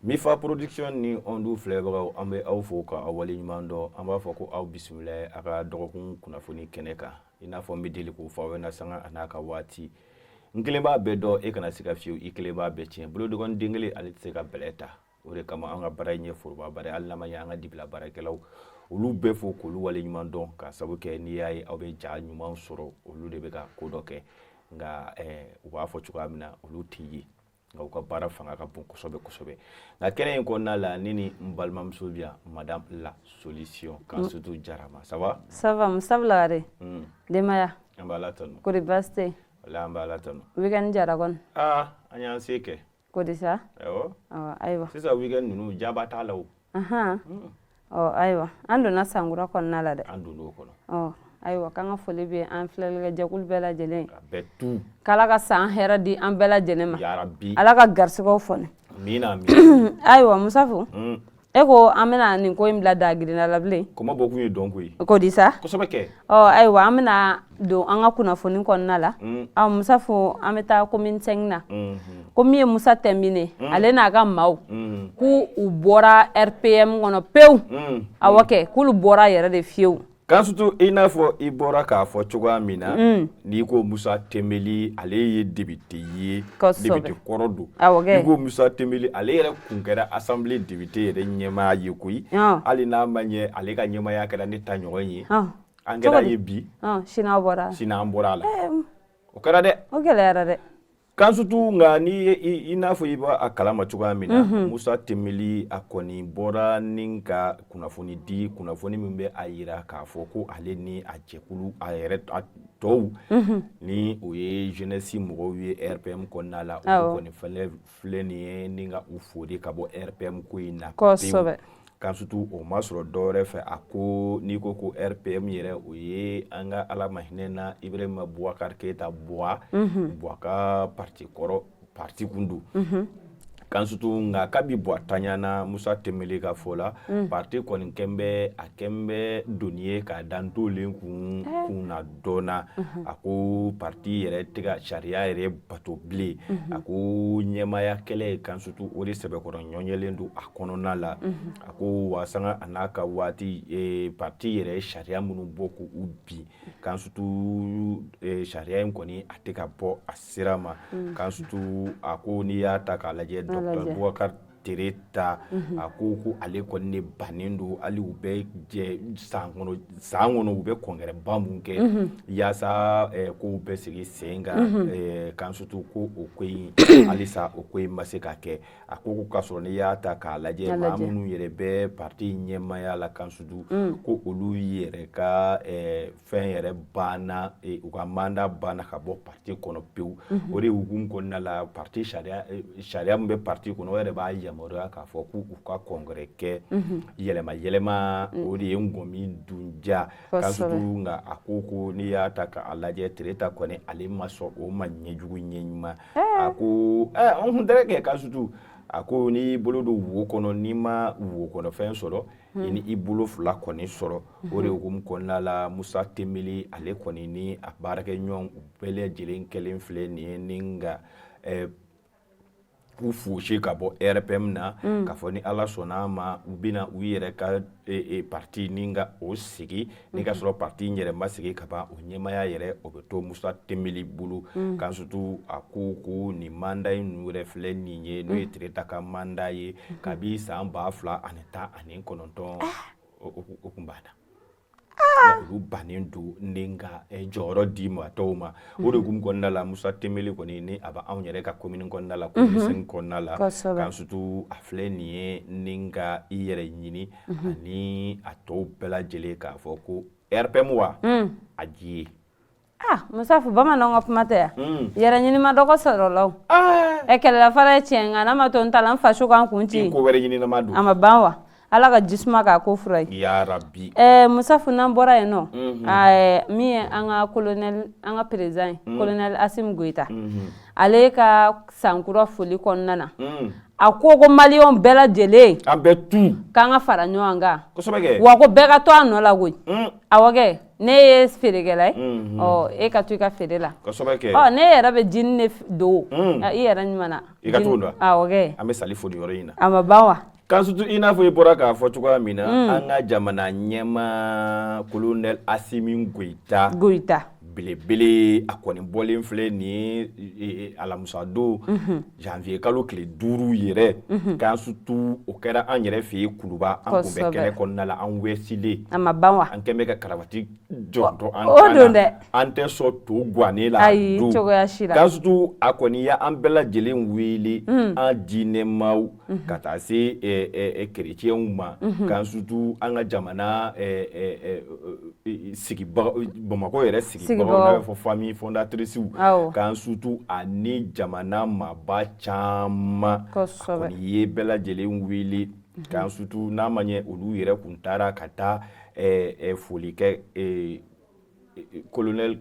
Mifa Production ni Onde filɛbagaw, an bɛ aw fo ka aw waleɲuman dɔn. An b'a fɔ ko aw bisimila a ka dɔgɔkun kunnafoni kɛnɛ kan. I n'a fɔ n bɛ deli k'o fɔ aw ɲɛna, sanga a n'a ka waati, n kelen b'a bɛɛ dɔn, e kana siga fiyewu, i kelen b'a bɛɛ tiɲɛ. Bolodɔgɔnin den kelen, ale tɛ se ka bɛlɛ ta. O de kama an ka baara in ye foroba baara ye. Hali n'a ma ɲɛ, an ka dibila baarakɛlaw, olu bɛɛ fo k'olu waleɲuman dɔn, ka sabu kɛ n'i y'a ye aw bɛ ja ɲuman sɔrɔ, olu de bɛ ka ko dɔ kɛ. Nka u b'a fɔ cogoya min na, olu tɛ ye, nka u ka baara fanga ka bon kosɛbɛ kosɛbɛ. Nka kɛnɛ in kɔnɔna la, ne ni n balimamuso bɛ yan, Madame la Solution Kansutu Jarama. Ça va? Ça va, Musa Lagare. Denbaya? An bɛ Ala tanu. Kori, baasi tɛ yen? Walahi, an bɛ Ala tanu. Weekend jara kɔni? Aa, an y'an se kɛ. Ko di sa? Awɔ. Ɔ, ayiwa. Sisan weekend ninnu, jaba t'a la o. Ɔ ayiwa, an donna sankura kɔnɔna la dɛ. An donn'o kɔnɔ. Ɔ ayiwa, k'an ka foli bɛ an filɛlikɛ jɛkulu bɛɛ lajɛlen. A bɛɛ tu. K'Ala ka san hɛrɛ di an bɛɛ lajɛlen ma. Yarabi. Ala ka garisigɛw fɔni. Amina, amina. Ayiwa Musafu, e ko an bɛna nin ko in bila dagirinda la bilen. Kɔmɔ bɔ kun ye dɔn ko ye. Ko di sa? Kosɛbɛ kɛ. Ɔ ayiwa, an bɛna don an ka kunnafoni kɔnɔna la. Ɔ Musafu, an bɛ taa commune 5 na. Ko min ye Musa Tɛnbine, ale n'a ka maaw, k'u u bɔra RPM kɔnɔ pewu. Awɔ kɛ, k'olu bɔra yɛrɛ de fiyewu. Kansutu, i n'a fɔ i bɔra k'a fɔ cogoya min na, n'i ko Musa Tɛnbeli, ale ye député ye, député kɔrɔ don. N'i ko Musa Tɛnbeli, ale yɛrɛ kun kɛra assemblée député yɛrɛ ɲɛmaa ye koyi. Hali n'a ma ɲɛ, ale ka ɲɛmaaya kɛra ne ta ɲɔgɔn ye. An kɛra ye bi. Sini aw bɔra. Sini an bɔra a la. O kɛra dɛ. O gɛlɛyara dɛ. Kansutu, nka n'i ye, i n'a fɔ i b'a a kalama cogoya min na, Musa Tɛnbeli, a kɔni bɔra ni ka kunnafoni di, kunnafoni min bɛ a yira k'a fɔ ko ale ni a jɛkulu, a yɛrɛ a tɔw, ni o ye jeunesse mɔgɔw ye RPM kɔnɔna la, olu kɔni fɛnɛ filɛ nin ye ni ka u fori ka bɔ RPM ko in na. Kansutu, o ma sɔrɔ dɔwɛrɛ fɛ, a ko n'i ko ko RPM yɛrɛ, o ye an ka Ala ma hinɛ na Ibrahima Boubacar Keita Buwa Buwa ka parti kɔrɔ, parti kun don. Kansutu, nka kabi Buwa taɲana, Musa Tɛnbeli ka fɔ la, parti kɔni kɛn bɛ, a kɛn bɛ doni ye k'a da ntolen kun kunna dɔɔna. A ko parti yɛrɛ tɛ ka sariya yɛrɛ bato bilen. A ko ɲɛmaaya kɛlɛ, Kansutu, o de sɛbɛkɔrɔ ɲɔɲɛlen don a kɔnɔna la. A ko wa sanga a n'a ka waati, parti yɛrɛ ye sariya minnu bɔ k'u bin, Kansutu, sariya in kɔni a tɛ ka bɔ a sira ma. Kansutu, a ko n'i y'a ta k'a lajɛ, docteur Boubacar Tere ta, a ko ko ale kɔni de bannen don. Hali u bɛ jɛ san kɔnɔ, san kɔnɔ u bɛ congrès ba mun kɛ yaasa kow bɛ sigi sen kan, Kansutu, ko o ko in, halisa o ko in ma se ka kɛ. A ko ko k'a sɔrɔ n'i y'a ta k'a lajɛ, maa minnu yɛrɛ bɛ parti ɲɛmaaya la, Kansutu, ko olu yɛrɛ ka fɛn yɛrɛ banna, u ka mandat banna ka bɔ parti kɔnɔ pewu. O de hukumu kɔnɔna la, parti sariya, sariya min bɛ parti kɔnɔ, o yɛrɛ b'a yamaruya k'a fɔ k'u ka congrès kɛ yɛlɛma yɛlɛma. O de ye ngɔmi dunja, Kansutu. Nka a ko ko n'i y'a ta k'a lajɛ, Tereta kɔni, ale ma sɔn o ma, ɲɛjugu ɲɛɲuman. A ko an kun tɛ kɛ, Kansutu, a ko n'i bolo don wo kɔnɔ, n'i ma wo kɔnɔ fɛn sɔrɔ, i ni i bolo fila kɔni sɔrɔ. O de hukumu kɔnɔna la, Musa Tɛnbeli, ale kɔni ni a baarakɛɲɔgɔn, u bɛɛ lajɛlen kɛlen filɛ nin ye ni ka u fosi ka bɔ RPM na, k'a fɔ ni Ala sɔnna a ma, u bɛna u yɛrɛ ka parti ni ka o sigi. Ni ka sɔrɔ parti yɛrɛ ma sigi ka ban, o ɲɛmaaya yɛrɛ, o bɛ to Musa Tɛnbeli bolo. Kansutu, a ko ko nin mandat in ninnu yɛrɛ filɛ nin ye, n'o ye Tereta ka mandat ye kabi san 2019, o kun banna. Olu bannen don ni ka jɔyɔrɔ di maa tɔw ma. O de hukumu kɔnɔna la, Musa Tɛnbeli kɔni, ni a bɛ anw yɛrɛ ka commune kɔnɔna la, commune 5 kɔnɔna la, Kansutu, a filɛ nin ye ni ka i yɛrɛ ɲini ani a tɔw bɛɛ lajɛlen k'a fɔ ko RPM wa a ji ye. Ah Musafu, bamananw ka kuma tɛ yan, yɛrɛ ɲini ma dɔgɔ sɔrɔ la o. Ɛ, kɛlɛla fara ye tiɲɛ, nka n'a ma to n ta la, n faso kan kun ci. Ko wɛrɛ ɲini ma don. A ma ban wa? Ala ka jisuma k'a ko fura ye. Yarabi. Ɛɛ Musafu, n'an bɔra yen nɔ, min ye an ka colonel, an ka président ye, colonel Assimi Goïta, ale ka sankura foli kɔnɔna na, a ko ko maliyɛnw bɛɛ lajɛlen, an bɛɛ tu, k'an ka fara ɲɔgɔn kan kosɛbɛ kɛ, wa ko bɛɛ ka to a nɔ la koyi. Awɔ kɛ. Ne ye feerekɛla ye, ɔ, e ka to i ka feere la. Kosɛbɛ kɛ. Ɔ, ne yɛrɛ bɛ jini de don i yɛrɛ ɲuman na. I ka t'o la. Awɔ kɛ. An bɛ sali fo nin yɔrɔ in na. A ma ban wa? Kan surtout, i n'a fɔ i bɔra k'a fɔ cogoya min na, an ka jamana ɲɛmaa Colonel Assimi Goïta Goïta belebele, a kɔni bɔlen filɛ nin ye alamisa don, janvier kalo tile 5 yɛrɛ. Kan surtout, o kɛra an yɛrɛ fɛ yen Kuluba, an kun bɛ kɛnɛ kɔnɔna la, an wɛsilen. A ma ban wa? An kɛn bɛ ka karavati jɔntɔ an O don dɛ. An tɛ sɔn to gannen la. Ayi, cogoya si la. Kan surtout, a kɔni y'an bɛɛ lajɛlen wele, an diinɛmaw ka taa se kerecɛnw ma. Kan surtout, an ka jamana sigibaga, Bamakɔ yɛrɛ sigibagaw, n'a bɛ fɔ famille fondatrice, kan surtout ani jamana maaba caman, a kɔni ye bɛɛ lajɛlen wele. Kan surtout, n'a ma ɲɛ olu yɛrɛ kun taara ka taa foli kɛ colonel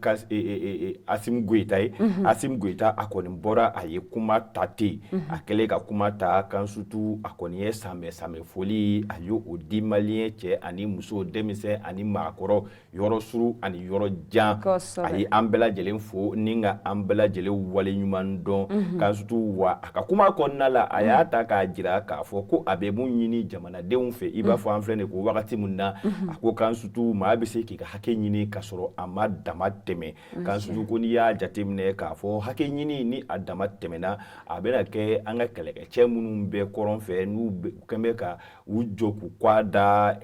Assimi Goïta ye. Assimi Goïta, a kɔni bɔra, a ye kuma ta ten. A kɛlen ka kuma ta, kan surtout, a kɔni ye sanbɛ sanbɛ foli, a y'o o di maliyɛn cɛ ani muso, denmisɛn ani maakɔrɔ, yɔrɔ surun ani yɔrɔ jan. A ye an bɛɛ lajɛlen fo ni ka an bɛɛ lajɛlen waleɲuman dɔn. Kan surtout, wa a ka kuma kɔnɔna la, a y'a ta k'a jira k'a fɔ ko a bɛ mun ɲini jamanadenw fɛ, i b'a fɔ an filɛ nin ko wagati min na, a ko kan surtout, maa bɛ se k'i ka hakɛ ɲini ka sɔrɔ a ma dama tɛmɛ. Kan surtout, ko n'i y'a jateminɛ k'a fɔ hakɛ ɲini ni a dama tɛmɛna, a bɛna kɛ an ka kɛlɛkɛcɛ minnu bɛ kɔrɔn fɛ, n'u kɛn bɛ ka u jɔ k'u kɔ da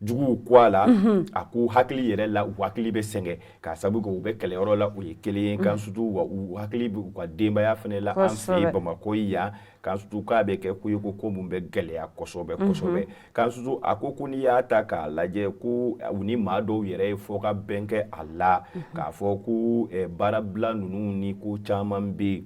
juguw kɔ a la, a ko hakili yɛrɛ la, u hakili bɛ sɛgɛn k'a sabu kɛ u bɛ kɛlɛyɔrɔ la, o ye kelen ye. Kan surtout, wa u hakili bɛ u ka denbaya fana la an fɛ yen Bamakɔ yan. Kan surtout, k'a bɛ kɛ ko ye ko mun bɛ gɛlɛya kosɛbɛ kosɛbɛ. Kan surtout, a ko n'i y'a ta k'a lajɛ, ko u ni maa dɔw yɛrɛ ye fɔ ka bɛn kɛ a la k'a fɔ ko baarabila ninnu ni ko caman bɛ yen.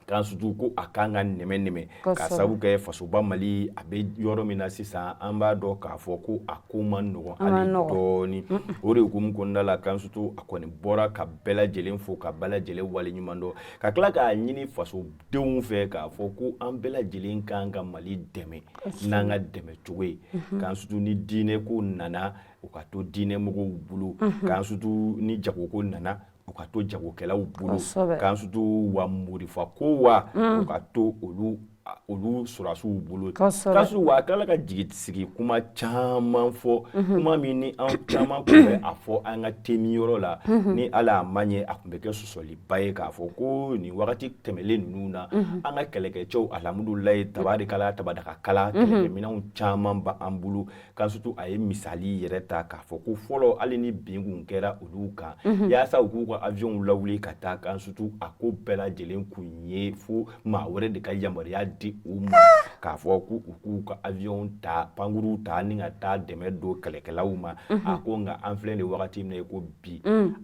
Kan surtout, ko a kan ka nɛmɛ nɛmɛ k'a sabu kɛ fasoba Mali a bɛ yɔrɔ min na sisan, an b'a dɔn k'a fɔ ko a ko man nɔgɔn hali dɔɔni. O de hukumu kɔnɔna la, kan surtout, a kɔni bɔra ka bɛɛ lajɛlen fo, ka bɛɛ lajɛlen waleɲuman dɔn, ka tila k'a ɲini fasodenw fɛ k'a fɔ ko an bɛɛ lajɛlen kan ka Mali dɛmɛ n'an ka dɛmɛ cogo ye. Kan surtout, ni diinɛ ko nana, u ka to diinɛ mɔgɔw bolo. Kan surtout, ni jagoko nana, u ka to jagokɛlaw bolo. Kan surtout, wa morifa ko wa, u ka to olu sɔrɔdasiw bolo. Kan surtout, wa a tilala ka jigi sigi kuma caman fɔ, kuma min ni an caman tun bɛ a fɔ an ka temiyɔrɔ la, ni Ala a ma ɲɛ, a tun bɛ kɛ sɔsɔliba ye k'a fɔ ko nin wagati tɛmɛlen ninnu na, an ka kɛlɛkɛcɛw, alhamdulilayi, tabarikala tabadaka kala, kɛlɛkɛminɛnw caman b'an bolo. Kan surtout, a ye misali yɛrɛ ta k'a fɔ ko fɔlɔ, hali ni bin kun kɛra olu kan, yaasa u k'u ka avion lawuli ka taa, kan surtout, a ko bɛɛ lajɛlen kun ye fo maa wɛrɛ de ka yamaruya di u ma k'a fɔ ko u k'u ka avion ta, pankuru ta, ni ka taa dɛmɛ don kɛlɛkɛlaw ma. A ko nka an filɛ nin wagati min na i ko bi,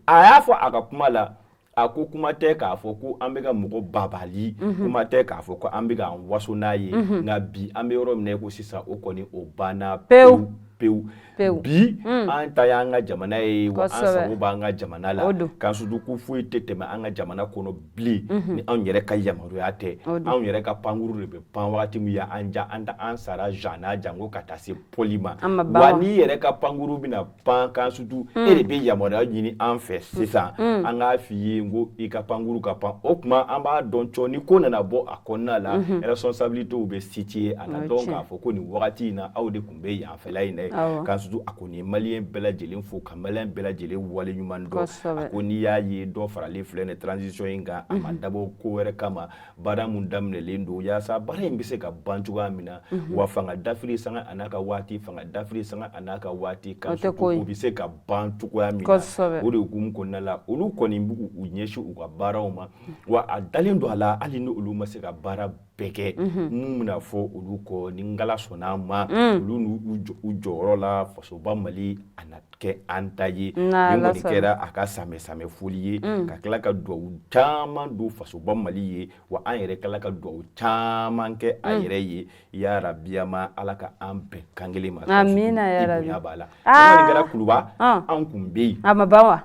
a y'a fɔ a ka kuma la, a ko kuma tɛ k'a fɔ ko an bɛ ka mɔgɔ babali, kuma tɛ k'a fɔ ko an bɛ k'an waso n'a ye, nka bi an bɛ yɔrɔ min na i ko sisan, o kɔni o banna pewu pewu. Bi an ta y'an ka jamana ye, wa an sago b'an ka jamana la. Kan surtout, ko foyi tɛ tɛmɛ an ka jamana kɔnɔ bilen ni anw yɛrɛ ka yamaruya tɛ. Anw yɛrɛ ka pankuru de bɛ pan wagati min y'an ja, an an sara Jean na jango ka taa se Paul ma. Wa n'i yɛrɛ ka pankuru bɛna pan, kan surtout, e de bɛ yamaruya ɲini an fɛ sisan, an k'a f'i ye ko i ka pankuru ka pan. O tuma an b'a dɔn cɔ, ni ko nana bɔ a kɔnɔna la, responsabilité bɛ situer a la, dɔn k'a fɔ ko nin wagati in na, aw de tun bɛ yanfɛla in dɛ. Kan surtout, a kɔni ye maliyɛn bɛɛ lajɛlen fo ka maliyɛn bɛɛ lajɛlen waleɲuman dɔn. A ko n'i y'a ye dɔ faralen filɛ nin transition in kan, a ma dabɔ ko wɛrɛ kama, baara mun daminɛlen don yaasa baara in bɛ se ka ban cogoya min na, wa fanga dafiri sanga a n'a ka waati, fanga dafiri sanga a n'a ka waati, kan surtout o bɛ se ka ban cogoya min na. O de hukumu kɔnɔna la, olu kɔni b'u u ɲɛsin u ka baaraw ma, wa a dalen don a la, hali ni olu ma se ka baara bɛɛ kɛ, mun bɛna fɔ olu kɔ, ni Ala sɔnna a ma, olu n'u u jɔyɔrɔ la, fasoba Mali a na kɛ an ta ye. Nin kɔni kɛra a ka samɛ samɛ foli ye, ka tila ka duwawu caman don fasoba Mali ye, wa an yɛrɛ tila ka duwawu caman kɛ a yɛrɛ ye. Ya rabiyama, Ala ka an bɛn kan kelen ma. Amina ya rabi. Bonya b'a la. Nin kɛra Kuluba, an kun bɛ yen. A ma ban wa?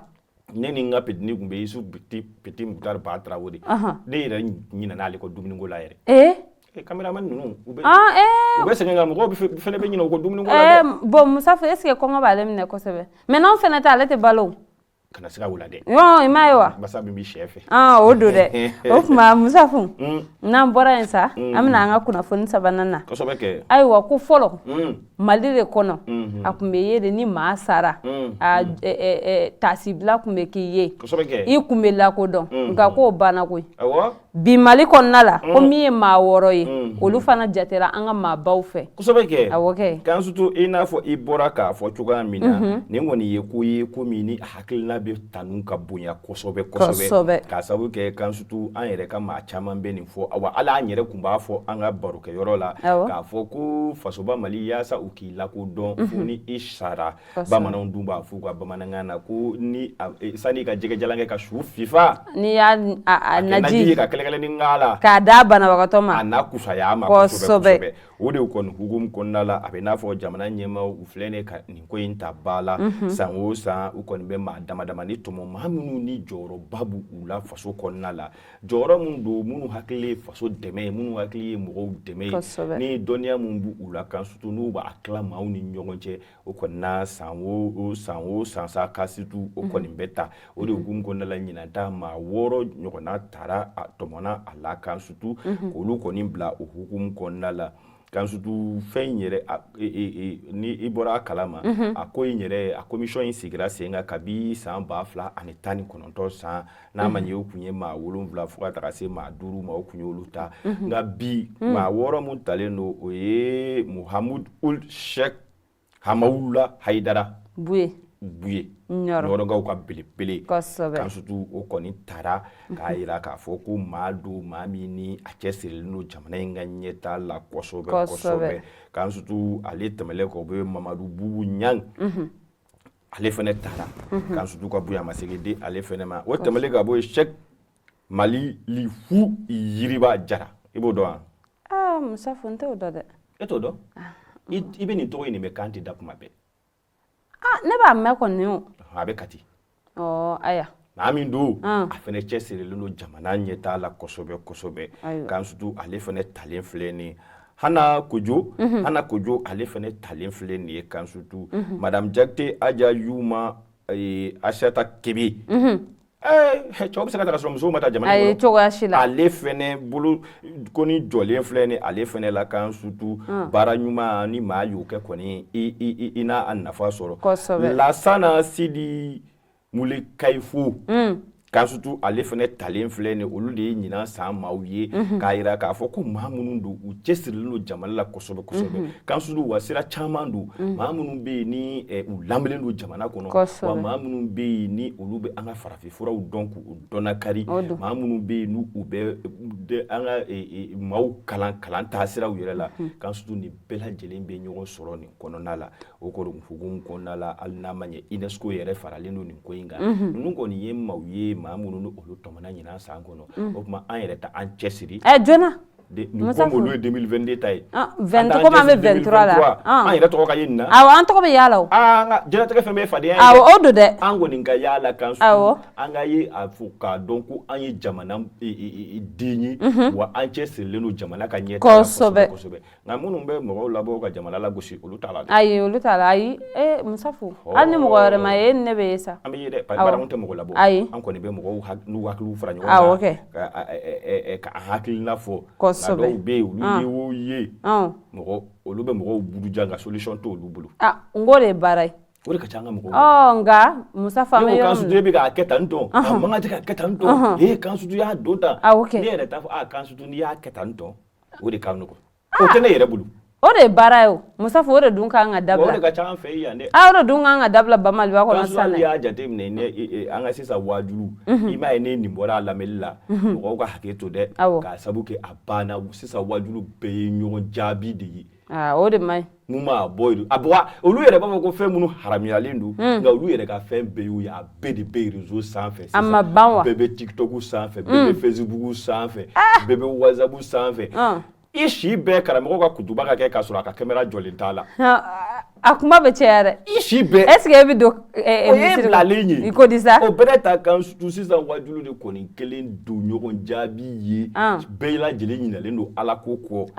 Ne ni n ka petini kun bɛ Isu Petit Mukutari Ba Tarawele. Ne yɛrɛ ɲinɛna ale kɔ dumuniko la yɛrɛ. Caméraman ninnu, u bɛ Ah, eh. u bɛ sɛgɛn, nka mɔgɔw fɛnɛ bɛ ɲinɛ u kɔ dumuni ko la dɛ. Bon, Musa, est ce que kɔngɔ b'ale minɛ kosɛbɛ? Mais n'anw fɛnɛ tɛ, ale tɛ balo. Kana se ka wula dɛ. Yɔn, i m'a ye wa? Basa min bɛ sɛ fɛ. Ah, o don dɛ. O tuma, Musafu, n'an bɔra yen sa, an bɛna an ka kunnafoni sabanan na. Kosɛbɛ kɛ. Ayiwa, ko fɔlɔ, Mali de kɔnɔ, a tun bɛ ye de ni maa sara, a tasibila tun bɛ k'i ye. Kosɛbɛ kɛ. I tun bɛ lakodɔn, nka k'o banna koyi. Awɔ. Bi Mali kɔnɔna la, ko min ye maa 6 ye, olu fana jatera an ka maabaw fɛ. Kosɛbɛ kɛ. Awɔ kɛ. K'an surtout, i n'a fɔ i bɔra k'a fɔ cogoya min na, nin kɔni ye ko ye, ko min ni hakilina bɛ tanu ka bonya kosɛbɛ kosɛbɛ. Kosɛbɛ. K'a sababu kɛ, k'an surtout, an yɛrɛ ka maa caman bɛ nin fɔ. Awa, hali an yɛrɛ tun b'a fɔ an ka barokɛyɔrɔ la k'a fɔ ko fasoba Mali, yaasa u k'i lakodɔn, fo ni i sara. Bamananw dun b'a fɔ u ka bamanankan na ko ni sanni i ka jɛgɛjalan kɛ ka su fifa, n'i y'a a a kɛ naji ye naji ka kɛlɛkɛlɛnin k'a la, k'a d'a banabagatɔ ma, a n'a kusaya ma. Kosɛbɛ. Kosɛbɛ. O de kɔni hukumu kɔnɔna la, a bɛ n'a fɔ jamana ɲɛmaaw, u filɛ nin ye ka nin ko in ta ba la. San o san, u kɔni bɛ maa dama damani tɔmɔ, maa minnu ni jɔyɔrɔba b'u la faso kɔnɔna la, jɔyɔrɔ min don, minnu hakili ye faso dɛmɛ ye, minnu hakili ye mɔgɔw dɛmɛ ye, ni dɔnniya min b'u la kan, surtout n'u b'a tila maaw ni ɲɔgɔn cɛ. O kɔni na, san o san o san sa ka surtout, o kɔni bɛ ta. O de hukumu kɔnɔna la, ɲinan ta, maa 6 ɲɔgɔnna tara, a tɔmɔna a la kan surtout k'olu kɔni bila o hukumu kɔnɔna la. Kan surtout, fɛn in yɛrɛ, ni i bɔra a kalama, a ko in yɛrɛ, a commission in sigira sen kan kabi san 2019 san. N'a ma ɲɛ, o tun ye maa 7 fo ka taga se maa 5 ma, o tun y'olu ta. Nka bi, maa 6 mun talen don, o ye Muhamud Ul Sheikh Hamawula Hayidara Buye. Buye. Ɲɔrɔ. Ɲɔrɔkaw ka belebele. Kosɛbɛ. Kan surtout, o kɔni tara k'a yira k'a fɔ ko maa don, maa min ni a cɛsirilen don jamana in ka ɲɛtaa la kosɛbɛ. Kosɛbɛ. Kosɛbɛ. Kan surtout, ale tɛmɛlen kɔ, o bɛ Mamadu Bubu Ɲang, ale fɛnɛ tara kan surtout ka bonyamasegin di ale fɛnɛ ma. O tɛmɛlen ka bɔ yen, Sheikh Mali Lifu Yiriba Jara, i b'o dɔn wa? Ah, Musafu, n t'o dɔn dɛ. E t'o dɔn? I bɛ nin tɔgɔ in de mɛn kan tɛ da kuma bɛɛ. Ah, ne b'a mɛn kɔni o. A bɛ Kati. Ɔ, aya. Maa min don, a fɛnɛ cɛsirilen don jamana ɲɛtaa la kosɛbɛ kosɛbɛ. Ayiwa. Kan surtout, ale fɛnɛ talen filɛ nin ye. Hana Kojo, Hana Kojo, ale fɛnɛ talen filɛ nin ye. Kan surtout, Madame Jakite Aja Yuma Asata Kebe, cɛw bɛ se ka ta ka sɔrɔ musow ma taa jamana in Ayi, kɔnɔ. Cogoya si la. Ale fɛnɛ bolo ko ni jɔlen filɛ nin, ale fɛnɛ la. Kan surtout, baara ɲuman ni maa y'o kɛ kɔni, i n'a a nafa sɔrɔ. Lasana Sidi Mule Kayifo, kan surtout, ale fɛnɛ talen filɛ nin. Olu de ye ɲinan san maaw ye, k'a yira k'a fɔ ko maa minnu don, u cɛsirilen don jamana la kosɛbɛ kosɛbɛ. Kan surtout, wa sira caman don, maa minnu bɛ yen ni u lamɛnlen don jamana kɔnɔ, wa maa minnu bɛ yen ni olu bɛ an ka farafinfuraw dɔn k'u dɔnnakari, O don. maa minnu bɛ yen n'u u bɛ an ka maaw kalan kalan taasiraw yɛrɛ la. Kan surtout, nin bɛɛ lajɛlen bɛ ɲɔgɔn sɔrɔ nin kɔnɔna la. O kɔni hukumu kɔnɔna la, hali n'a ma ɲɛ UNESCO yɛrɛ faralen don nin ko in kan, ninnu kɔni ye maaw ye, maa minnu ni olu tɔmɔna ɲinan san kɔnɔ. O tuma, an yɛrɛ ta an cɛsiri. Ɛ, joona. Nin ko olu ye 2022 ta ye. Ah, 20, komi an bɛ 23 la. An yɛrɛ tɔgɔ ka ye nin na. Awɔ, an tɔgɔ bɛ y'a la o. An ka diɲɛlatigɛ fɛn bɛɛ ye fadenya ye Awɔ, dɛ. o don dɛ. An kɔni ka y'a la kan, an ka ye a fɔ k'a dɔn ko an ye jamana den ye, wa an cɛsirilen don jamana ka ɲɛtaa la kosɛbɛ. Nka minnu bɛ mɔgɔw labɔ ka jamana lagosi, olu t'a la dɛ. Ayi, olu t'a la, ayi. Musafu, hali ni mɔgɔ wɛrɛ ma ye, e ni ne bɛ ye sa. An bɛ ye dɛ, bari anw tɛ mɔgɔ labɔ. Ayi. An kɔni bɛ mɔgɔw n'u hakiliw fara ɲɔgɔn kan ka an hakilina fɔ. Nka dɔw bɛ yen, olu ye o ye mɔgɔ, olu bɛ mɔgɔw buruja, nka solution t'olu bolo. Ah, n k'o de ye baara ye. O de ka ca an ka mɔgɔw. Ɔ, nka Musafu, an bɛ ne ko yɔrɔ kan min sutu, e bɛ k'a kɛ tan tɔ, a man kan tɛ ka kɛ tan tɔ. Ee, kan sutu y'a don tan. Awɔ kɛ. Ne yɛrɛ t'a fɔ a kan sutu, n'i y'a kɛ tan tɔ, o de ka nɔgɔn, o tɛ ne yɛrɛ bolo. O de ye baara ye o, Musafu, o de dun kan ka O de dabila. ka ca an fɛ yan dɛ. Ah, o de dun kan ka dabila Bamaliba kɔnɔ Kan sisan sutu, dɛ. y'a jateminɛ ne an ka sisan waajulu, i m'a ye ne nin bɔra a lamɛnli la, mɔgɔw ka hakɛ to dɛ. K'a sabu kɛ a banna, sisan waajulu bɛɛ ye ɲɔgɔn jaabi de ye. Aa, o de man ɲi. Mun b'a bɔ yen, a bɔ olu yɛrɛ b'a fɔ ko fɛn minnu haramuyalen don, nka olu yɛrɛ ka fɛn bɛɛ y'o ye, a bɛɛ de bɛ réseau sanfɛ A sisan. ma ban wa? Bɛɛ bɛ TikTok sanfɛ, bɛɛ bɛ Facebook sanfɛ, bɛɛ bɛ WhatsApp sanfɛ. I si bɛɛ, karamɔgɔ ka kutuba ka kɛ k'a sɔrɔ a ka caméra jɔlen t'a la. A kuma bɛ caya dɛ. I si bɛɛ. Est ce que e bɛ don o ye bilalen ye. I ko di sa. O bɛɛ ta kan surtout sisan wajulu de kɔni kelen don ɲɔgɔn jaabi ye. Bɛɛ lajɛlen ɲinalen don Ala ko kɔ.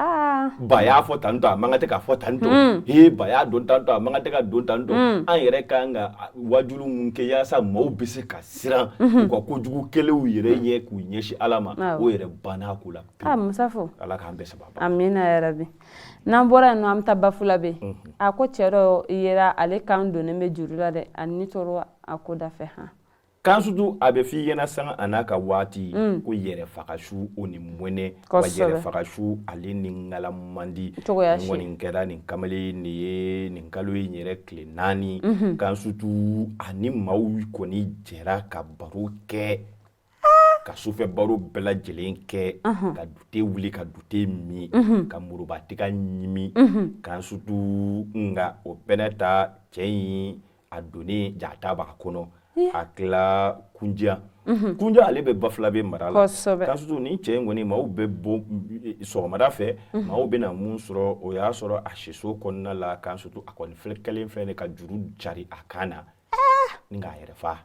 Ba y'a fɔ tan tɔ, a man kan tɛ k'a fɔ tan tɔ. Ee, ba y'a don tan tɔ, a man kan tɛ ka don tan tɔ. An yɛrɛ kan ka wajulu mun kɛ yaasa maaw bɛ se ka siran u ka kojugu kɛlenw yɛrɛ ɲɛ k'u ɲɛsin Ala ma, o yɛrɛ banna ko la. Ah, Musafo. Ala k'an bɛɛ sababa. Amina yarabi. N'an bɔra yen nɔ, an bɛ taa Bafulabe. A ko cɛ dɔ yera, ale kan donnen bɛ juru la dɛ, a ni tora a ko da fɛ han. Kan surtout a bɛ f'i ɲɛna sanga a n'a ka waati ko yɛrɛ faga su o ni mɔnɛ wa yɛrɛ faga su ale ni ŋala man di. Cogoya si. Nin kɔni kɛra nin kamalen de ye nin kalo in yɛrɛ tile 4. Kan surtout ani maaw kɔni jɛra ka baro kɛ, ka sufɛ baro bɛɛ lajɛlen kɛ, ka dute wuli, ka dute min, ka morobatigɛ ɲimi. Kan surtout nka o bɛɛ ta cɛ in a donnen jata b'a kɔnɔ, a tila Kunja. Kunja, ale bɛ Bafulabe mara la. Kan surtout ni cɛ in kɔni, maaw bɛ bɔ sɔgɔmada fɛ, maaw bɛna mun sɔrɔ? O y'a sɔrɔ a siso kɔnɔna la. Kan surtout a kɔni filɛ kɛlen filɛ ka juru cari a kan na ni k'a yɛrɛ fa.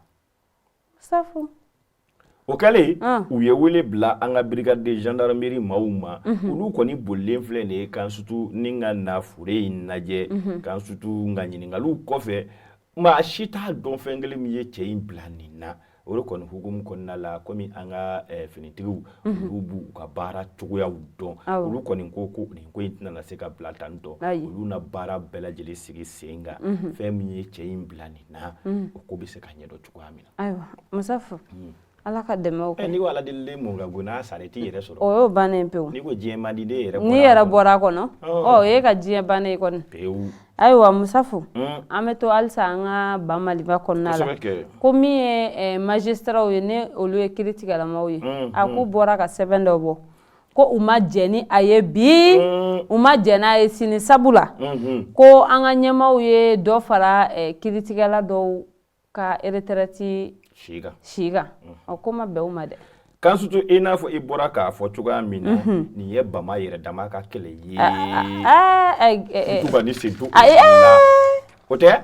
Safo. O kɛlen, u ye wele bila an ka brigade de gendarmerie maaw ma. Olu kɔni bolilen filɛ nin ye kan surtout ni ka na fure in lajɛ. Kan surtout nka ɲininkaliw kɔfɛ, maa si t'a dɔn fɛn kelen min ye cɛ in bila nin na. O de kɔni hukumu kɔnɔna la, komi an ka finitigiw, olu b'u ka baara cogoyaw dɔn, olu kɔni ko ko nin ko in tɛna se ka bila tan tɔ. Olu na baara bɛɛ lajɛlen sigi sen kan, fɛn min ye cɛ in bila nin na, o ko bɛ se ka ɲɛdɔn cogoya min na. Ayiwa Musafu, Ala ka dɛmɛ kɛ. N'i ko Ala delilen mun ka go, n'a sara i t'i yɛrɛ sɔrɔ. O y'o bannen pewu. N'i ko diɲɛ man di, den yɛrɛ. N'i yɛrɛ bɔra a kɔnɔ, ɔ o ye ka diɲɛ bannen kɔni. Pewu. Ayiwa Musafu, an bɛ to halisa an ka ba Maliba kɔnɔna la. Ko min ye magistraw ye, ne olu ye kiiritigɛlamaw ye, a k'u bɔra ka sɛbɛn dɔ bɔ ko u ma jɛn ni a ye bi, u ma jɛn n'a ye sini, sabula ko an ka ɲɛmaaw ye dɔ fara kiiritigɛla dɔw ka retraite si kan. O ko ma bɛn u ma dɛ. Kan surtout i n'a fɔ i bɔra k'a fɔ cogoya min na, nin ye Bama yɛrɛ dama ka kɛlɛ ye. Tuba ni sen to o tɛ.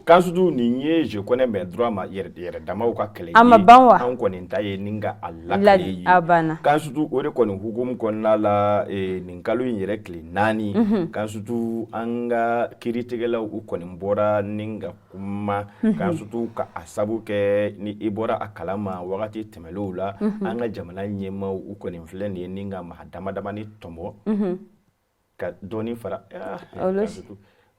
Kan surtout nin ye je connais mes droits ma yɛrɛ damaw ka kɛlɛ ye. A ma ban wa? An kɔni ta ye nin ka a lakale ye. A banna. Kan surtout o de kɔni hukumu kɔnɔna la, nin kalo in yɛrɛ tile 4, kan surtout an ka kiiritigɛlaw, u kɔni bɔra nin ka kuma. Kan surtout ka a sabu kɛ ni i bɔra a kalama wagati tɛmɛnlenw la, an ka jamana ɲɛmaaw, u kɔni filɛ nin ye ni ka maa dama damani tɔmɔ ka dɔɔnin fara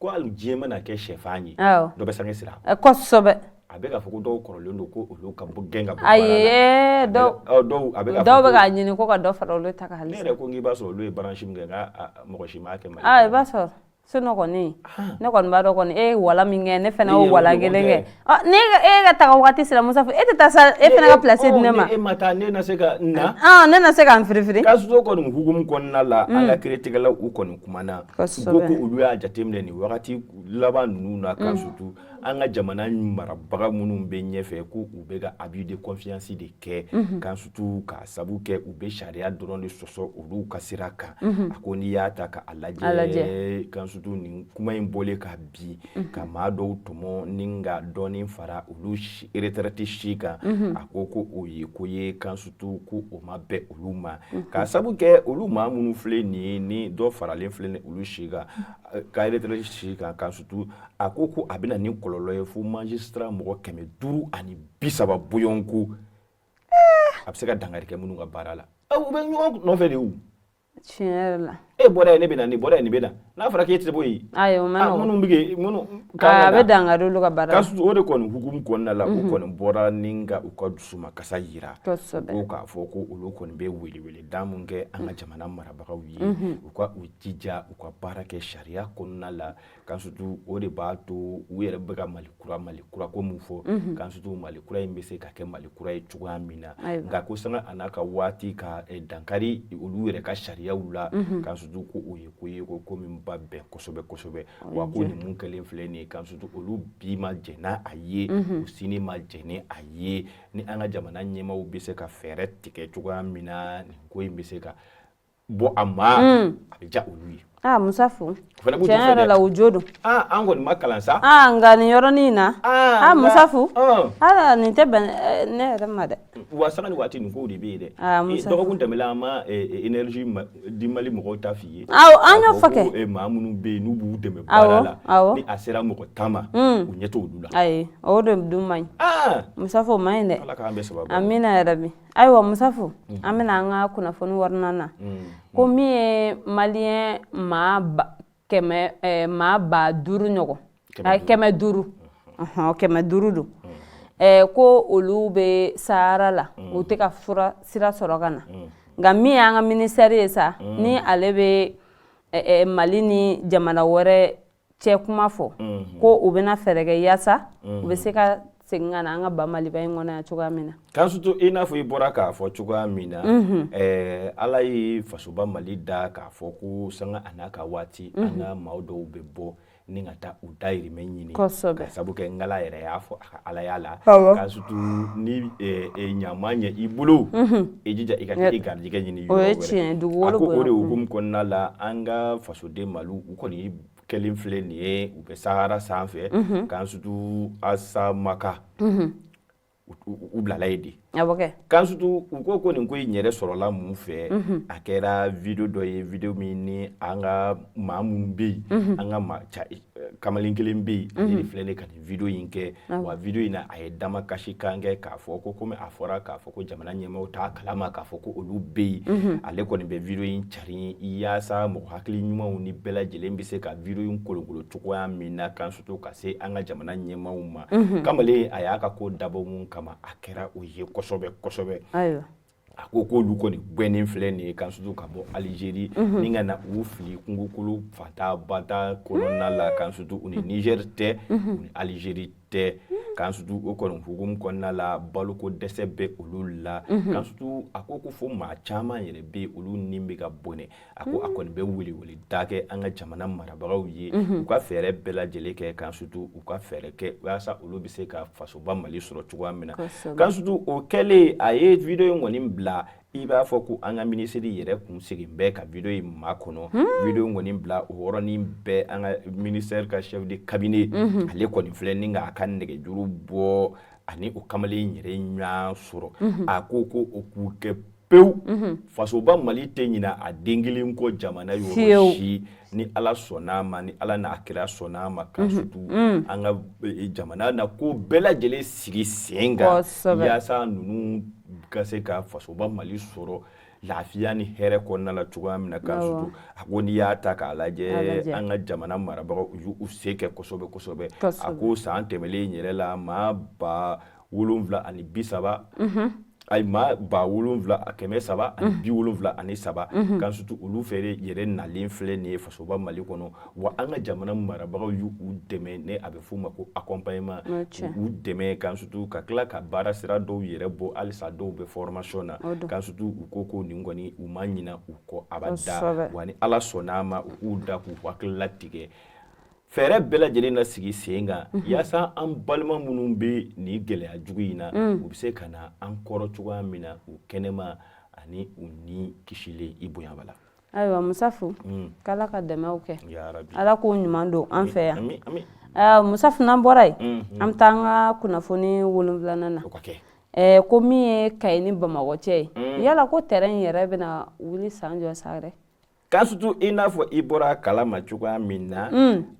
ko hali diɲɛ mana kɛ sɛfan ye, dɔ bɛ sange sira. Kosɛbɛ. A bɛ k'a fɔ ko dɔw kɔrɔlen don, ko olu ka bɔ gɛn ka bɔ. Ayi, dɔw dɔw a bɛ k'a dɔw bɛ k'a ɲini ko ka dɔ fara olu ta kan halisa. Ne yɛrɛ ko k'i b'a sɔrɔ olu ye branche min kɛ, nka mɔgɔ si m'a kɛ Mali. I b'a sɔrɔ sinon kɔni, ne kɔni b'a dɔn kɔni, e ye wala min kɛ, ne fana y'o wala kelen kɛ. Ni e ka taga wagati sera, Musa, e tɛ taa sa, e fana ka place di ne ma. E ma taa, ne na se ka na. Ne na se ka n firifiri. Ka so kɔni hukumu kɔnɔna la, an ka kiiritigɛlaw, u kɔni kumana, u ko ko olu y'a jateminɛ nin wagati laban ninnu na, ka surtout an ka jamana marabaga minnu bɛ ɲɛfɛ, ko u bɛ ka abus de confiance de kɛ. Kan surtout k'a sabu kɛ u bɛ sariya dɔrɔn de sɔsɔ olu ka sira kan. A ko n'i y'a ta k'a lajɛ, kan surtout nin kuma in bɔlen ka bi ka maa dɔw tɔmɔ ni ka dɔɔnin fara olu retraite si kan, a ko ko o ye ko ye, kan surtout ko o ma bɛn olu ma, k'a sabu kɛ olu maa minnu filɛ nin ye, ni dɔ faralen filɛ nin olu si kan, ka retraite si kan. Kan surtout a ko ko a bɛna ni kɔlɔlɔ ye fo magistrat mɔgɔ 530 bɔɲɔgɔnko, a bɛ se ka dankari kɛ minnu ka baara la. U bɛ ɲɔgɔn nɔfɛ de o. Tiɲɛ yɛrɛ la. E bɔra yen, ne bɛ na, nin bɔra yen, nin bɛ na. N'a fɔra k'e tɛ bɔ yen. Ayi, o ma nɔgɔn. Minnu bɛ kɛ minnu. A bɛ dankari olu ka baara la. Ka o de kɔni hukumu kɔnɔna la, u kɔni bɔra ni ka u ka dusumakasa yira. Ko k'a fɔ ko olu kɔni bɛ weleweleda mun kɛ an ka jamana marabagaw ye, u ka u jija u ka baara kɛ sariya kɔnɔna la. Kan surtout o de b'a to u yɛrɛ bɛ ka Mali kura, Mali kura ko mun fɔ, kan surtout Mali kura in bɛ se ka kɛ Mali kura ye cogoya min na. Nka ko sanga a n'a ka waati ka dankari olu yɛrɛ ka sariyaw la, kan surtout ko o ye ko ye, ko ko min ba bɛn kosɛbɛ kosɛbɛ. Wa ko nin mun kɛlen filɛ nin ye, kan surtout olu bi ma jɛn n'a a ye, u sini ma jɛn ni a ye. Ni an ka jamana ɲɛmaaw bɛ se ka fɛɛrɛ tigɛ cogoya min na, nin ko in bɛ se ka bɔ a ma, a bɛ diya olu ye. Aa Musafu, tiɲɛ yɛrɛ la u jo don. Aa an kɔni ma kalan sa. Aa nka nin yɔrɔnin in na. Aa Musafu, aa nin tɛ bɛn ne yɛrɛ ma dɛ. Wa sanga ni waati nin kow de bɛ yen dɛ. Aa Musafu, dɔgɔkun tɛmɛnen an ma énergie du Mali mɔgɔw ta f'i ye. Awɔ, an y'o fɔ kɛ. Maa minnu bɛ yen n'u b'u dɛmɛ baara la, ni a sera mɔgɔ 10 ma, u ɲɛ t'olu la. Ayi, o de dun man ɲi. Aa Musafu, o man ɲi dɛ. Ala k'an bɛɛ sababu. Amina yarabi. Ayiwa Musafu, an bɛna an ka kunnafoni wɔɔrɔnan na. Ko min ye maliyɛn maa kɛmɛ maa 5000 ɲɔgɔn, 500, 500 don, ko olu bɛ Sahara la, u tɛ ka fura sira sɔrɔ ka na. Nka min y'an ka ministère ye sa, ni ale bɛ Mali ni jamana wɛrɛ cɛ kuma fɔ, ko u bɛna fɛɛrɛ kɛ yaasa u bɛ se ka segin ka na an ka ba Maliba in kɔnɔ yan cogoya min na. K'an surtout i n'a fɔ i bɔra k'a fɔ cogoya min na, Ala ye fasoba Mali da k'a fɔ ko sanga a n'a ka waati, an ka maa dɔw bɛ bɔ ni ka taa u dayirimɛ ɲini. Kosɛbɛ. Ka sabu kɛ Ngala yɛrɛ y'a fɔ a ka alaya la. K'an surtout ni ɲama ɲɛ i bolo, i jija i ka taa i garijɛgɛ ɲini yɔrɔ wɛrɛ. O ye tiɲɛ, dugukolo bonya. A ko o de hukumu kɔnɔna la, an ka fasoden Maliw, u kɔni kɛlen filɛ nin ye, u bɛ Sahara sanfɛ, k'an surtout Asamaka, u bilala yen de. K'an surtout u ko nin ko in yɛrɛ sɔrɔla mun fɛ? A kɛra video dɔ ye, video min ni an ka maa minnu bɛ yen, an ka maa kamalen kelen bɛ yen, ale de filɛ nin ka nin video in kɛ. Wa video in na, a ye damakasi kan kɛ k'a fɔ ko komi a fɔra k'a fɔ ko jamana ɲɛmaaw t'a kalama k'a fɔ ko olu bɛ yen, ale kɔni bɛ video in cari yaasa mɔgɔ hakili ɲumanw ni bɛɛ lajɛlen bɛ se ka video in kolokolo cogoya min na, k'an surtout ka se an ka jamana ɲɛmaaw ma. Kamalen a y'a ka ko dabɔ mun kama, a kɛra o ye kosɛbɛ kosɛbɛ. A ko k'olu kɔni gɛnnen filɛ nin ye, k'an surtout ka bɔ Alizeri ni ka na u fili kungokolo fanta banta kɔnɔna la, k'an surtout u ni Niger tɛ, u ni Alizeri tɛ. K'an surtout o kɔni hukumu kɔnɔna la, baloko dɛsɛ bɛ olu la. K'an surtout a ko ko fo maa caman yɛrɛ bɛ yen, olu ni bɛ ka bɔnɛ. A ko a kɔni bɛ welewele da kɛ an ka jamana marabagaw ye, u ka fɛɛrɛ bɛɛ lajɛlen kɛ, k'an surtout u ka fɛɛrɛ kɛ walasa olu bɛ se ka fasoba Mali sɔrɔ cogoya min na. K'an surtout o kɛlen, a ye video in kɔni bila, i b'a fɔ ko an ka minisiri yɛrɛ kun segin bɛ ka video in makɔnɔ. Video in kɔni bila, o yɔrɔnin bɛɛ an ka ministère ka chef de cabinet, ale kɔni filɛ ni k'a ka nɛgɛjuru bɔ ani o kamalen yɛrɛ ɲɔgɔn sɔrɔ. A ko ko o k'u kɛ pewu, fasoba Mali tɛ ɲina a den kelen kɔ jamana yɔrɔ si, ni Ala sɔnna a ma, ni Ala n'a kira sɔnna a ma, ka surtout an ka jamana na ko bɛɛ lajɛlen sigi sen kan, yaasa ninnu ka se ka fasoba Mali sɔrɔ lafiya ni hɛrɛ kɔnɔna la cogoya min na. Ka surtout a ko n'i y'a ta k'a lajɛ, an ka jamana marabagaw u y'u se kɛ kosɛbɛ kosɛbɛ. A ko san tɛmɛlen yɛrɛ la, maa 7,030, ayi, maa 7373, k'an surtout olu fɛrɛ yɛrɛ nalen filɛ nin ye fasoba Mali kɔnɔ. Wa an ka jamana marabagaw y'u dɛmɛ, ne a bɛ f'o ma ko accompagnement, u dɛmɛ, k'an surtout ka tila ka baara sira dɔw yɛrɛ bɔ, halisa dɔw bɛ formation na. K'an surtout u ko ko nin kɔni, u ma ɲina u kɔ abada. Wa ni Ala sɔnna a ma, u k'u da k'u hakili latigɛ, fɛɛrɛ bɛɛ lajɛlen na sigi sen kan, yaasa an balima minnu bɛ nin gɛlɛya jugu in na, u bɛ se ka na an kɔrɔ cogoya min na, u kɛnɛma ani u ni kisilen i bonya b'a la. Ayiwa Musafu, k'Ala ka dɛmɛw kɛ, Ala k'o ɲuman don an fɛ yan. Musafu, n'an bɔra yen, an bɛ taa an ka kunnafoni 7nan na. Ko min ye Kayi ni Bamakɔ cɛ ye, yala ko terrain in yɛrɛ bɛna wuli san jɔ sa yɛrɛ? K'a surtout i n'a fɔ i bɔra a kalama cogoya min na,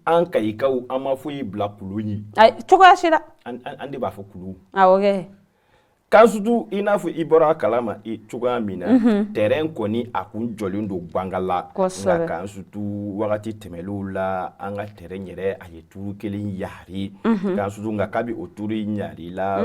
an Kayikaw, an ma foyi bila kulu ye. Cogoya si la. An de b'a fɔ kulu. Awɔ kɛ. K'a surtout i n'a fɔ i bɔra a kalama cogoya min na, terrain kɔni a kun jɔlen don Gbangala. Nka k'an surtout wagati tɛmɛnlenw la, an ka terrain yɛrɛ a ye turu kelen yari. K'an surtout nka kabi o turu in yari la,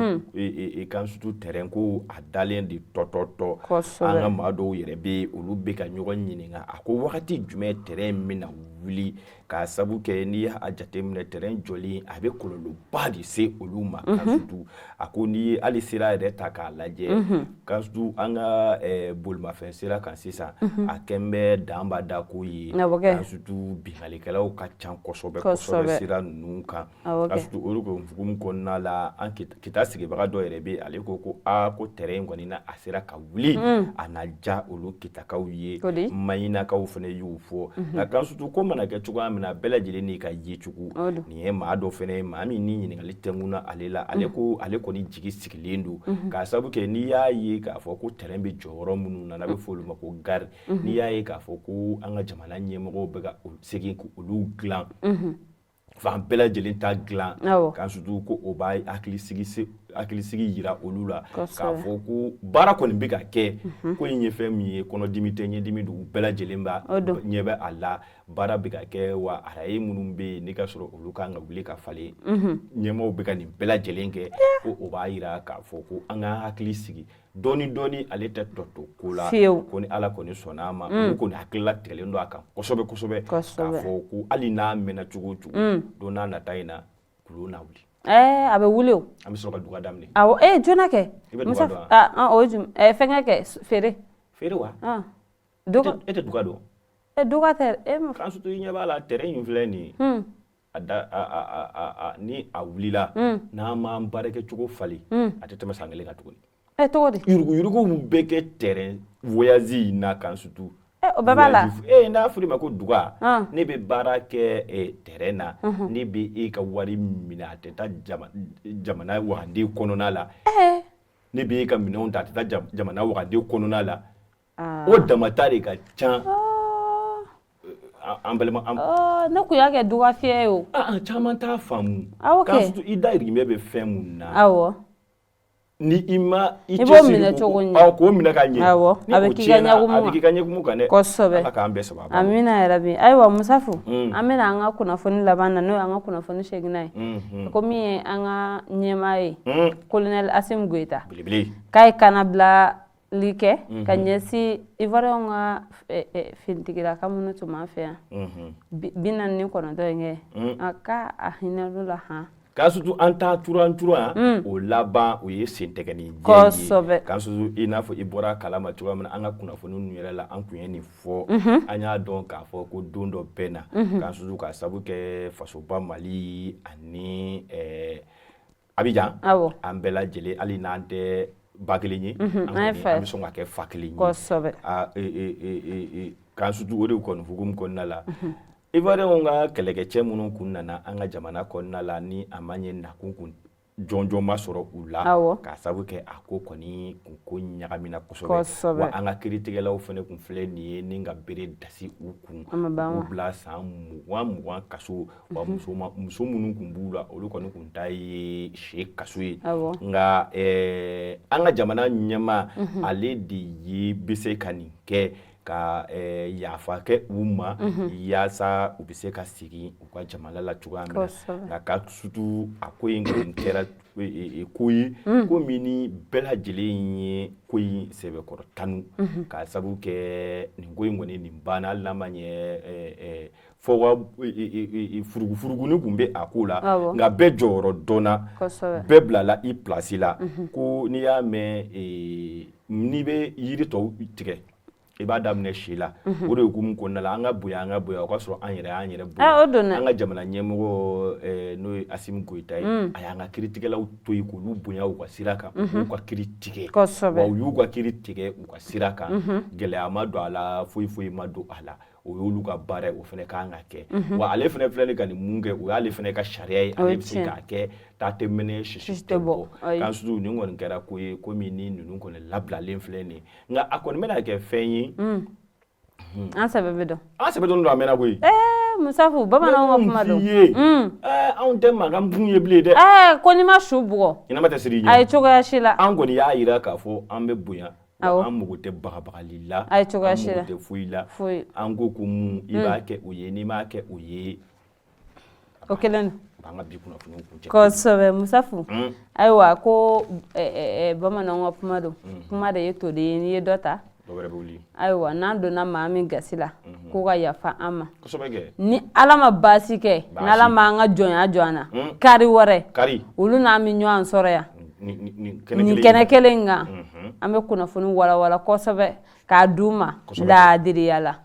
k'an surtout terrain ko a dalen de tɔtɔtɔ. An ka maa dɔw yɛrɛ bɛ yen, olu bɛ ka ɲɔgɔn ɲininka, a ko wagati jumɛn terrain bɛna wuli, k'a sabu kɛ n'i y'a jateminɛ terrain jɔli a bɛ kɔlɔlɔba de se olu ma. Kansutu, a ko n'i ye hali sira yɛrɛ ta k'a lajɛ, Kansutu, an ka bolimafɛn sira kan sisan, a kɛn bɛ danba da ko ye. Kansutu, binkannikɛlaw ka ca kosɛbɛ kosɛbɛ sira ninnu kan. Kansutu, olu ko hukumu kɔnɔna la, an Kita sigibaga dɔ yɛrɛ bɛ, ale ko ko aa, ko terrain in kɔni na a sera ka wuli, a na ja olu Kitakaw ye. Mayinakaw fana y'u fɔ. Nka Kansutu, ko mana kɛ cogoya min na, bɛɛ lajɛlen n'i ka yecogo. Nin ye maa dɔ fana ye, maa min ni ɲininkali tɛnkunna ale la, ale ko ale kɔni jigi sigilen don, k'a sabu kɛ n'i y'a ye k'a fɔ ko terrain bɛ jɔyɔrɔ minnu na, n'a bɛ fɔ olu ma ko gare, n'i y'a ye k'a fɔ ko an ka jamana ɲɛmɔgɔw bɛ ka segin k'olu dilan, fan bɛɛ lajɛlen ta dilan, Kansutu, ko o b'a hakilisigi yira olu la k'a fɔ ko baara kɔni bɛ ka kɛ. Ko in ye fɛn min ye, kɔnɔdimi tɛ, ɲɛdimi don, u bɛɛ lajɛlen b'a ɲɛ bɛ a la, baara bɛ ka kɛ. Wa araye minnu bɛ yen, n'i ka sɔrɔ olu kan ka wuli ka falen, ɲɛmaaw bɛ ka nin bɛɛ lajɛlen kɛ, ko o b'a yira k'a fɔ ko an ka hakili sigi dɔɔni dɔɔni, ale tɛ tɔ to ko la. Ko ni Ala kɔni sɔnna a ma, olu kɔni hakilila tigɛlen don a kan kosɛbɛ kosɛbɛ, k'a fɔ ko hali n'a mɛnna cogo o cogo, don n'a nata in na, kolon na wuli. A bɛ wuli o. An bɛ sɔrɔ ka duga daminɛ. Awɔ, joona kɛ. I bɛ duga dɔn? Wa o ye jumɛn fɛnkɛ kɛ, feere. Feere wa? E tɛ duga dɔn? Duga tɛ e ma. Kansutu, i ɲɛ b'a la, terrain in filɛ nin ye, a da a ni a wulila, n'an m'an baarakɛcogo falen, a tɛ tɛmɛ san kelen kan tuguni. Cogo di? Yuruguyurugu bɛ kɛ terrain voyage in na, Kansutu. O bɛɛ b'a la. N'a fɔra i ma ko duga, ne bɛ baara kɛ terrain na, ne bɛ e ka wari minɛ, a tɛ taa jamana wagande kɔnɔna la. Ne bɛ e ka minɛnw ta, a tɛ taa jamana wagande kɔnɔna la. O damata de ka ca. An balima an. Ne kun y'a kɛ duga fiyɛ ye o. Caman t'a faamu. Awɔ kɛ. Kansutu, i dayirimɛ bɛ fɛn mun na. Ni i ma i b'o minɛ cogo ɲɛ. K'o minɛ ka ɲɛ. Awɔ, a bɛ k'i ka ɲɛkumu kan. A bɛ k'i ka ɲɛkumu kan dɛ. Kosɛbɛ. Ala k'an bɛɛ sababa. Amina yarabi. Ayiwa Musafu, an bɛna an ka kunnafoni laban na, n'o ye an ka kunnafoni seginna ye. Ko min ye an ka ɲɛmaa ye, Colonel Assimi Goïta. Belebele. K'a ye kannabilali kɛ ka ɲɛsin Ivoiriyɛnw ka finitigilaka minnu tun b'an fɛ yan 49 in kɛ, a k'a a hinɛ la han. Kansutu, an ta turan turan, o laban o ye sentɛgɛnin jɛ ye. Kansutu, i n'a fɔ i bɔra kalama cogoya min na, an ka kunnafoni ninnu yɛrɛ la, an tun ye nin fɔ. An y'a dɔn k'a fɔ ko don dɔ bɛ na, Kansutu, k'a sabu kɛ fasoba Mali ani Abidjan, an bɛɛ lajɛlen, hali n'an tɛ ba kelen ye, an bɛ sɔn ka kɛ fa kelen ye. Kansutu, o de kɔni hukumu kɔnɔna la, Ivoiriyɛnw ka kɛlɛkɛcɛ minnu kun nana an ka jamana kɔnɔna la, ni a ma ɲɛ nakun kun jɔnjɔn ma sɔrɔ u la, k'a sabu kɛ a ko kɔni kun ko ɲagamina kosɛbɛ. Wa an ka kiiritigɛlaw fana kun filɛ nin ye ni ka bere dasi u kun, k'u bila san 20 20 kaso. Wa muso minnu kun b'u la, olu kɔni kun ta ye si kaso ye. Nka an ka jamana ɲɛmaa, ale de ye bɛ se ka nin kɛ, ka yafa kɛ u ma, yaasa u bɛ se ka segin u ka jamana la cogoya min na. Nka Kansutu, a ko in kɔni kɛra ko ye, ko min ni bɛɛ lajɛlen ye ko in sɛbɛkɔrɔ tanu, k'a sabu kɛ nin ko in kɔni nin banna, hali n'a ma ɲɛ fɔ ka furugufuruguni tun bɛ a ko la, nka bɛɛ jɔyɔrɔ dɔnna, bɛɛ bilala i place la. Ko n'i y'a mɛn n'i bɛ yiri tɔw tigɛ, i b'a daminɛ si la. O de hukumu kɔnɔna la, an ka bonya, an ka bonya, o ka sɔrɔ an yɛrɛ y'an yɛrɛ bonya. An ka jamana ɲɛmɔgɔ, n'o ye Assimi Goïta ye, a y'an ka kiiritigɛlaw to yen k'olu bonya u ka sira kan, u k'u ka kiiri tigɛ. Wa u y'u ka kiiri tigɛ u ka sira kan, gɛlɛya ma don a la, foyi foyi ma don a la. O y'olu ka baara ye, o fana ka kan ka kɛ. Wa ale fana filɛ ka nin mun kɛ, o y'ale fana ka sariya ye, ale bɛ se k'a kɛ. Ta tɛ mɛnɛ, sisi tɛ bɔ. Kansutu, nin kɔni kɛra ko ye, ko min ni ninnu kɔni labilalen filɛ nin ye, nka a kɔni bɛna kɛ fɛn ye. An sɛbɛ bɛ dɔn. An sɛbɛ dɔn don, a mɛnna koyi. Musafu, bamananw ka kuma don. Ye, anw tɛ mankan kun ye bilen dɛ. Ko n'i ma su bugɔ, ɲɛnama tɛ siri i ɲɛ. A ye cogoya si la. An kɔni y'a jira k'a fɔ an bɛ bonya. An mago tɛ bagabagali la, a ye cogoya si an la. mago tɛ foyi la. Foyi. An ko ko mun, i b'a kɛ o ye, n'i m'a kɛ o ye. O kelen don. An ka bi kunnafoniw kuncɛ. Kosɛbɛ Musafu. Ayiwa, ko bamananw ka kuma don, kuma de ye to de ye, n'i ye dɔ ta, dɔ wɛrɛ bɛ wuli. Ayiwa, n'an donna maa min gasi la. K'u ka yafa an ma. Ni Ala ma baasi kɛ, ni Ala ma an ka jɔnya jɔ an na, kari wɛrɛ olu n'an bɛ ɲɔgɔn sɔrɔ yan nin kɛnɛ kelen in kan. An bɛ kunnafoni walawala kosɛbɛ k'a d'u ma laadiriya la.